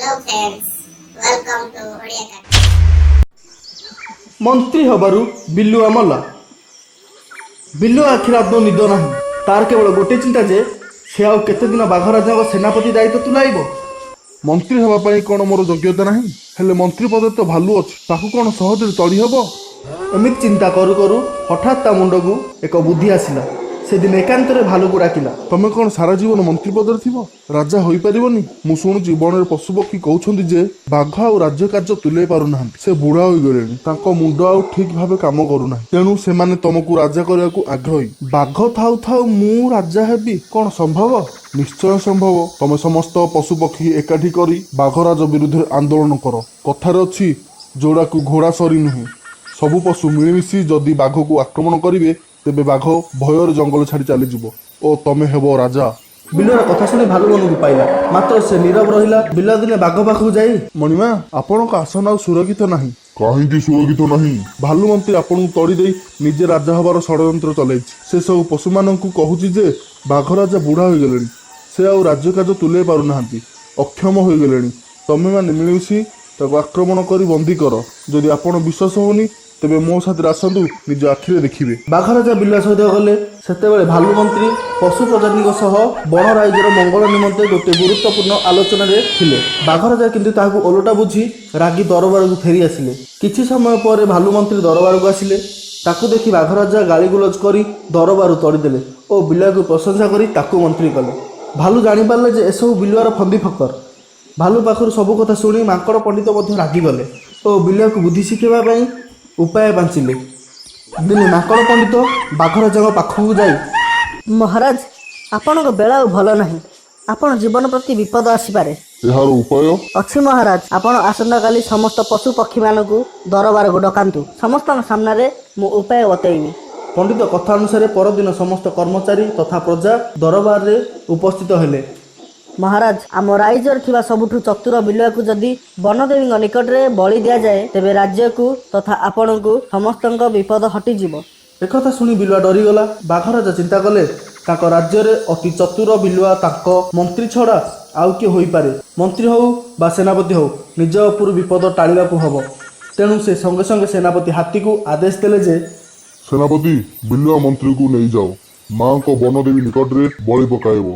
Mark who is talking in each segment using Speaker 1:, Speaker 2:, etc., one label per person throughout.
Speaker 1: Hello friends, welcome to Odia Cartoon.
Speaker 2: ମନ୍ତ୍ରୀ ହେବାରୁ ବିଲୁଆ ମଲା। ବିଲୁଆ ଆଖିରେ ଆଦୌ ନିଦ ନାହିଁ। ତାର କେବଳ ଗୋଟିଏ ଚିନ୍ତା ଯେ ସେ ଆଉ କେତେ ଦିନ ବାଘରାଜାଙ୍କ ସେନାପତି ଦାୟିତ୍ୱ ତୁଲାଇବ।
Speaker 3: ମନ୍ତ୍ରୀ ହେବା ପାଇଁ କ'ଣ ମୋର ଯୋଗ୍ୟତା ନାହିଁ? ହେଲେ ମନ୍ତ୍ରୀ ପଦରେ ତ ଭାଲୁ ଅଛି, ତାକୁ କ'ଣ ସହଜରେ ତଡ଼ି ହେବ?
Speaker 2: ଏମିତି ଚିନ୍ତା କରୁ କରୁ ହଠାତ୍ ତା ମୁଣ୍ଡକୁ ଏକ ବୁଦ୍ଧି ଆସିଲା। ସେଦିନ ଏକାନ୍ତରେ ଭାଲୁକୁ ଡାକିଲା।
Speaker 3: ତମେ କ'ଣ ସାରା ଜୀବନ ମନ୍ତ୍ରୀ ପଦରେ ଥିବ? ରାଜା ହୋଇପାରିବନି? ମୁଁ ଶୁଣୁଛି, ବଣରେ ପଶୁପକ୍ଷୀ କହୁଛନ୍ତି ଯେ ବାଘ ଆଉ ରାଜ୍ୟ କାର୍ଯ୍ୟ ତୁଲେଇ ପାରୁନାହାନ୍ତି। ସେ ବୁଢା ହୋଇଗଲେଣି, ତାଙ୍କ ମୁଣ୍ଡ ଆଉ ଠିକ ଭାବେ କାମ କରୁନାହିଁ। ତେଣୁ ସେମାନେ ତମକୁ ରାଜା କରିବାକୁ ଆଗ୍ରହୀ। ବାଘ ଥାଉ ଥାଉ ମୁଁ ରାଜା ହେବି, କ'ଣ ସମ୍ଭବ? ନିଶ୍ଚୟ ସମ୍ଭବ। ତମେ ସମସ୍ତ ପଶୁପକ୍ଷୀ ଏକାଠି କରି ବାଘରାଜ ବିରୁଦ୍ଧରେ ଆନ୍ଦୋଳନ କର। କଥାରେ ଅଛି, ଯୋଡ଼ାକୁ ଘୋଡ଼ା ସରି ନୁହେଁ। ସବୁ ପଶୁ ମିଳିମିଶି ଯଦି ବାଘକୁ ଆକ୍ରମଣ କରିବେ, ତେବେ ବାଘ ଭୟରେ ଜଙ୍ଗଲ ଛାଡ଼ି ଚାଲିଯିବ ଓ ତମେ ହେବ ରାଜା।
Speaker 2: ବିଲୁଆର କଥା ଶୁଣି ଭାଲୁ ମନକୁ ପାଇଲା, ମାତ୍ର ସେ ନୀରବ ରହିଲା। ବିଲୁଆ ଦିନେ ବାଘ ପାଖକୁ ଯାଇ,
Speaker 3: ମଣିମା, ଆପଣଙ୍କ ଆସନ ଆଉ ସୁରକ୍ଷିତ ନାହିଁ।
Speaker 4: କାହିଁକି ସୁରକ୍ଷିତ ନାହିଁ?
Speaker 3: ଭାଲୁ ମନ୍ତ୍ରୀ ଆପଣଙ୍କୁ ତଡ଼ି ଦେଇ ନିଜେ ରାଜା ହେବାର ଷଡ଼ଯନ୍ତ୍ର ଚଲେଇଛି। ସେ ସବୁ ପଶୁମାନଙ୍କୁ କହୁଛି ଯେ ବାଘରାଜା ବୁଢ଼ା ହୋଇଗଲେଣି, ସେ ଆଉ ରାଜ୍ୟ କାର୍ଯ୍ୟ ତୁଲେଇ ପାରୁନାହାନ୍ତି, ଅକ୍ଷମ ହୋଇଗଲେଣି। ତମେମାନେ ମିଳିମିଶି ତାକୁ ଆକ୍ରମଣ କରି ବନ୍ଦୀ କର। ଯଦି ଆପଣ ବିଶ୍ୱାସ ହେଉନି, ତେବେ ମୋ ସାଥିରେ ଆସନ୍ତୁ, ନିଜ ଆଖିରେ ଦେଖିବେ।
Speaker 2: ବାଘରାଜା ବିଲୁଆ ସହିତ ଗଲେ। ସେତେବେଳେ ଭାଲୁ ମନ୍ତ୍ରୀ ପଶୁ ପ୍ରଜାତିଙ୍କ ସହ ବଣ ରାଇଜର ମଙ୍ଗଳ ନିମନ୍ତେ ଗୋଟିଏ ଗୁରୁତ୍ୱପୂର୍ଣ୍ଣ ଆଲୋଚନାରେ ଥିଲେ। ବାଘରାଜା କିନ୍ତୁ ତାହାକୁ ଓଲଟା ବୁଝି ରାଗି ଦରବାରକୁ ଫେରି ଆସିଲେ। କିଛି ସମୟ ପରେ ଭାଲୁ ମନ୍ତ୍ରୀ ଦରବାରକୁ ଆସିଲେ। ତାକୁ ଦେଖି ବାଘରାଜା ଗାଳିଗୁଲଜ କରି ଦରବାରୁ ତଡ଼ିଦେଲେ ଓ ବିଲୁଆକୁ ପ୍ରଶଂସା କରି ତାକୁ ମନ୍ତ୍ରୀ କଲେ। ଭାଲୁ ଜାଣିପାରିଲେ ଯେ ଏସବୁ ବିଲୁଆର ଫନ୍ଦି ଫକର। ଭାଲୁ ପାଖରୁ ସବୁ କଥା ଶୁଣି ମାଙ୍କଡ଼ ପଣ୍ଡିତ ମଧ୍ୟ ରାଗିଗଲେ ଓ ବିଲୁଆକୁ ବୁଦ୍ଧି ଶିଖାଇବା ପାଇଁ ଉପାୟ ପାଞ୍ଚିଲେ। ଦିନେ ମାଙ୍କଡ଼ ପଣ୍ଡିତ ବାଘରାଜାଙ୍କ ପାଖକୁ ଯାଇ,
Speaker 5: ମହାରାଜ, ଆପଣଙ୍କ ବେଳା ଆଉ ଭଲ ନାହିଁ। ଆପଣ ଜୀବନ ପ୍ରତି ବିପଦ ଆସିପାରେ।
Speaker 4: ଏହାର ଉପାୟ?
Speaker 5: ଅଛି ମହାରାଜ। ଆପଣ ଆସନ୍ତାକାଲି ସମସ୍ତ ପଶୁ ପକ୍ଷୀମାନଙ୍କୁ ଦରବାରକୁ ଡକାନ୍ତୁ। ସମସ୍ତଙ୍କ ସାମ୍ନାରେ ମୁଁ ଉପାୟ ବତେଇବି।
Speaker 2: ପଣ୍ଡିତ କଥା ଅନୁସାରେ ପରଦିନ ସମସ୍ତ କର୍ମଚାରୀ ତଥା ପ୍ରଜା ଦରବାରରେ ଉପସ୍ଥିତ ହେଲେ।
Speaker 5: ମହାରାଜ, ଆମ ରାଇଜରେ ଥିବା ସବୁଠୁ ଚତୁର ବିଲୁଆକୁ ଯଦି ବନଦେବୀଙ୍କ ନିକଟରେ ବଳି ଦିଆଯାଏ, ତେବେ ରାଜ୍ୟକୁ ତଥା ଆପଣଙ୍କୁ ସମସ୍ତଙ୍କ ବିପଦ ହଟିଯିବ।
Speaker 2: ଏକଥା ଶୁଣି ବିଲୁଆ ଡରିଗଲା। ବାଘରାଜା ଚିନ୍ତା କଲେ, ତାଙ୍କ ରାଜ୍ୟରେ ଅତି ଚତୁର ବିଲୁଆ ତାଙ୍କ ମନ୍ତ୍ରୀ ଛଡ଼ା ଆଉ କିଏ ହୋଇପାରେ? ମନ୍ତ୍ରୀ ହଉ ବା ସେନାପତି ହଉ, ନିଜ ଉପରୁ ବିପଦ ଟାଳିବାକୁ ହବ। ତେଣୁ ସେ ସଙ୍ଗେ ସଙ୍ଗେ ସେନାପତି ହାତୀକୁ ଆଦେଶ ଦେଲେ ଯେ,
Speaker 4: ସେନାପତି, ବିଲୁଆ ମନ୍ତ୍ରୀକୁ ନେଇଯାଅ, ମାଙ୍କ ବନଦେବୀ ନିକଟରେ ବଳି ପକାଇବ।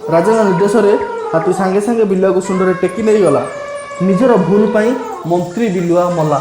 Speaker 2: ରାଜାଙ୍କ ନିର୍ଦ୍ଦେଶରେ ହାତୀ ସାଙ୍ଗେ ସାଙ୍ଗେ ବିଲୁଆକୁ ଶୁଣ୍ଢରେ ଟେକି ନେଇଗଲା। ନିଜର ଭୁଲ ପାଇଁ ମନ୍ତ୍ରୀ ବିଲୁଆ ମଲା।